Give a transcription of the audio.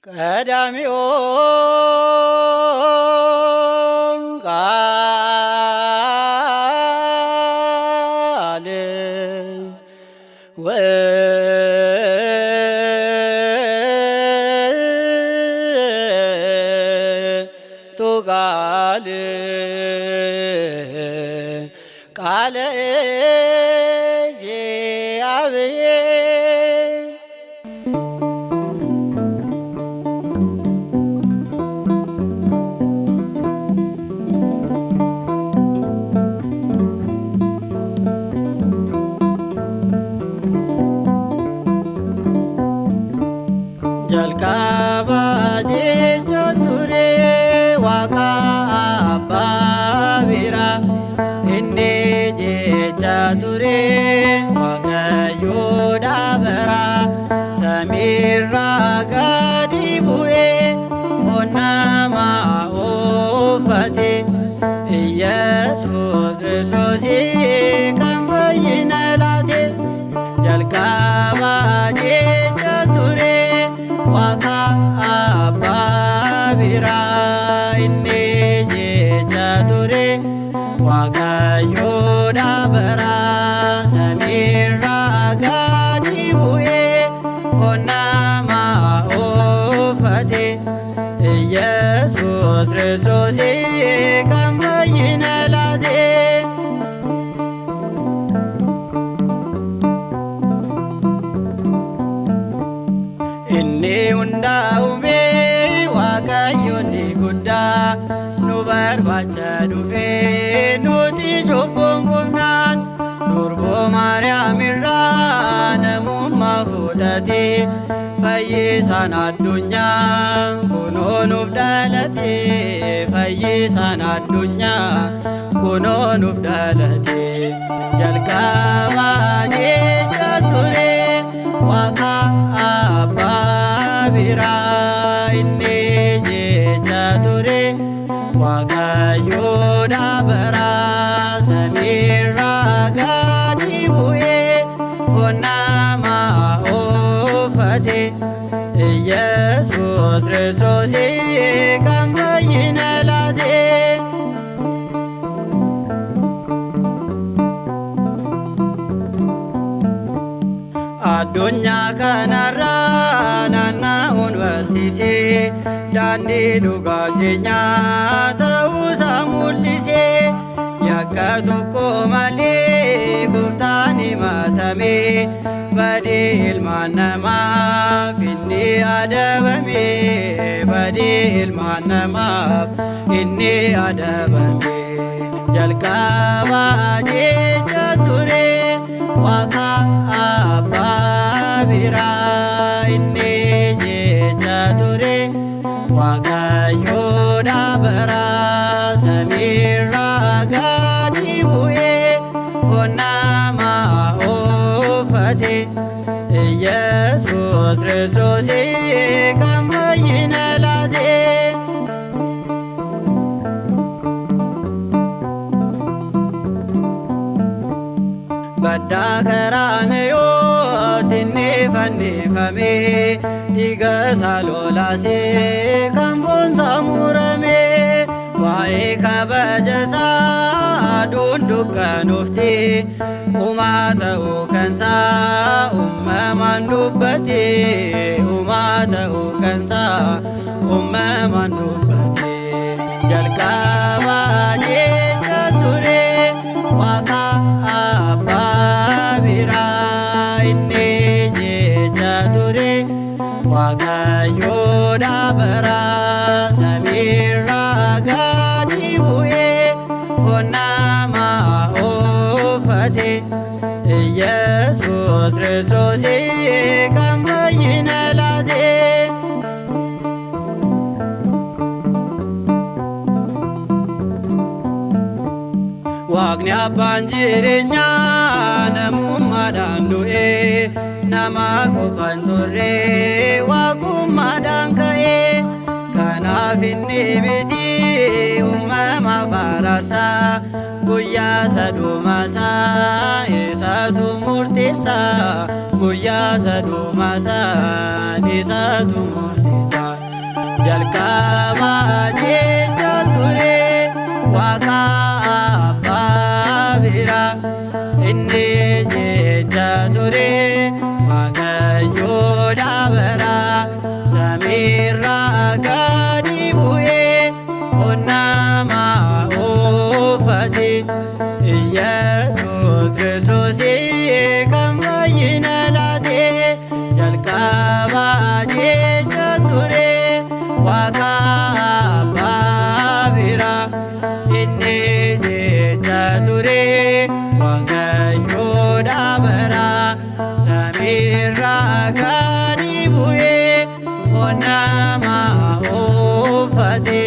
ቀዳሚዮ ቃል ውእቱ ቃል ቃለ እግዚአብሔር። Jalqaba jecha ture Waaqa abbaa bira, inni jecha ture Waaqayyo dhaabara. Samiirraa gadi bu'ee foon namaa uffate, Iyesuus Kiristoos kan fayyina laate. Jalqaba jecha ture Waaqa abbaa bira, inni jecha ture Waaqayyo dhaabara. Samiirraa gadi bu'ee foon namaa uffate, Iyesuus Kiristoos kan fayyina laate. Inni hundaa uumee, Waaqayyo inni guddaa, nu barbaacha dhufee nuti cubbuun kufnaan. Durboo Maariyaam irraa namummaa fudhatee, fayyisaan addunyaa kunoo nuuf dhalate. Fayyisaan addunyaa kunoo nuuf dhalate. Jalqaba jecha ture Waaqa abbaa bira, inni jecha ture Waaqayyo dhaabara. Samiirraa gadi bu'ee foon namaa uffate, Iyesuus Kiristoos kan fayyina laate. Addunyaa kanarraa naanna'uun barsiisee, daandii dhugaa jireenyaa ta'uusaa mul'isee, yakka tokko malee gooftaan himatame, badii ilmaan namaaf inni adabame. Badii ilmaan namaaf inni adabame. Jalqaba jecha ture Waaqa abbaa bira, inni jecha ture Waaqayyo dhaabara. Samiirraa gadi bu'ee foon namaa uffate, Iyesuus Kiristoos kan fayyina laate. Baddaa Qaraaniyooti inni fannifame, dhiiga isaa lolaasee kan foonsaa murame. Waa'ee kabaja isaa aduun dukkanuufti, uumaa ta'uu kansaa uumamaan dubbate. Uumaa ta'uu kansaa uumamaan dubbate. Jalqaba jecha ture Waaqa abbaa bira, inni jecha ture Waaqayyo dhaabara. Samiirraa gadi bu'ee foon namaa uffate, Iyesuus Kiristoos kan fayyina laate. Waaqni abbaan jireenyaa namummaadhaan du'ee, nama qofaan turre waaqummaadhaan ka'ee. Kanaaf inni miti uumama faararsaa, guyyaa sadumasaa isatu murteessaa. Guyyaa sadumasaa isatu murteessaa. Waaqa abbaa bira. Inni jecha ture Waaqayyoodha bara. Samiirraa gadi bu'ee foon namaa uffate.